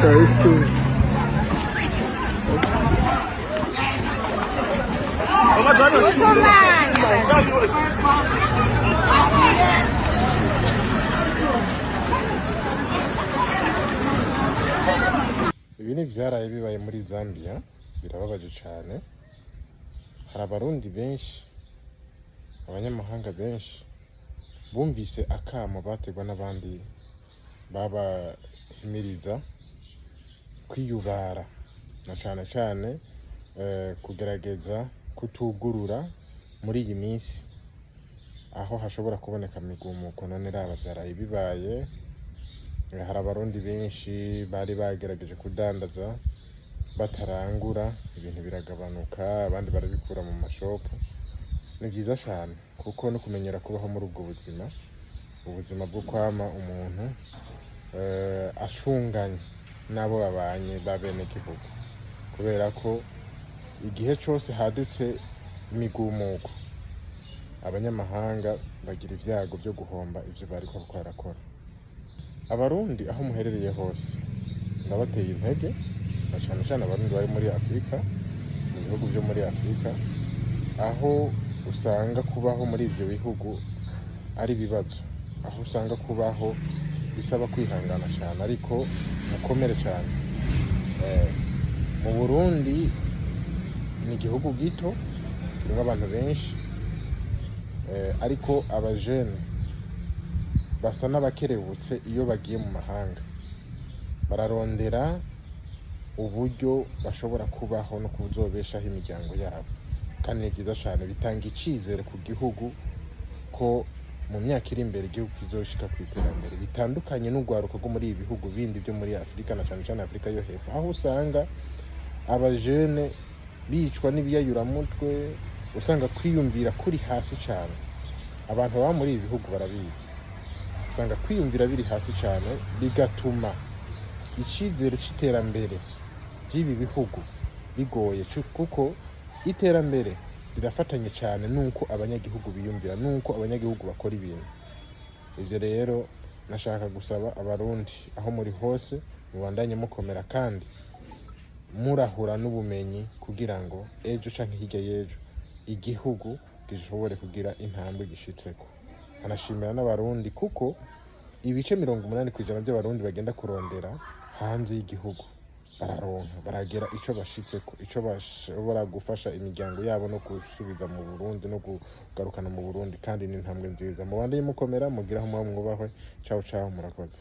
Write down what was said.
Kristu. Ibi ni ivyaraye bibaye muri Zambia, birababaje cane. Hari Abarundi benshi, abanyamahanga benshi bumvise akamo bategwa n'abandi babahimiriza kwiyubara na cane cane kugerageza kutugurura muri iyi minsi aho hashobora kuboneka imigumuko. None raba, vyaraye bibaye. Hari Abarundi benshi bari bagerageje kudandaza batarangura, ibintu biragabanuka, abandi barabikura mu mashopu. Ni vyiza cane kuko no kumenyera kubaho muri ubwo buzima, ubuzima bwo kwama umuntu ashunganye n'abo babanye b'abenegihugu, kubera ko igihe cose hadutse imigumuko, abanyamahanga bagira ivyago vyo guhomba ivyo bariko barakora. Abarundi aho muherereye hose, ndabateye intege, na cane cane Abarundi bari muri Afurika, mu bihugu vyo muri Afurika, aho usanga kubaho muri ivyo bihugu ari ibibazo, aho usanga kubaho bisaba kwihangana cane, ariko mukomere cane. Mu Burundi ni igihugu gito kirimwo abantu benshi, ariko abajene basa n'abakerebutse. Iyo bagiye mu mahanga bararondera uburyo bashobora kubaho no kuzobeshaho imiryango yabo, kandi ni vyiza cane, bitanga icizere ku gihugu ko mu myaka iri imbere igihugu kizoshika kw'iterambere, bitandukanye n'urwaruka rwo muri ibi bihugu bindi vyo muri Afurika, na cane cane Afurika yo hepfo, aho usanga abajene bicwa n'ibiyayuramutwe, usanga kwiyumvira kuri hasi cane. Abantu baba muri ibi bihugu barabizi, usanga kwiyumvira biri hasi cane, bigatuma icizere c'iterambere ry'ibi bihugu bigoye, kuko iterambere rirafatanye cane nuko abanyagihugu biyumvira, nuko abanyagihugu bakora ibintu. Ivyo rero nashaka gusaba Abarundi aho muri hose, mubandanye mukomera kandi murahura n'ubumenyi, kugira ngo ejo canke hirya y'ejo igihugu gishobore kugira intambwe gishitseko. Nkanashimira n'Abarundi, kuko ibice 80% by'Abarundi bagenda kurondera hanze y'igihugu bararonka, baragera ico bashitseko, ico bashobora gufasha imiryango yabo no gusubiza mu Burundi no kugarukana mu Burundi, kandi ni intambwe nziza. Mubandanye mukomera, mugire aho muba mwubahwe. Ciao ciao, murakoze.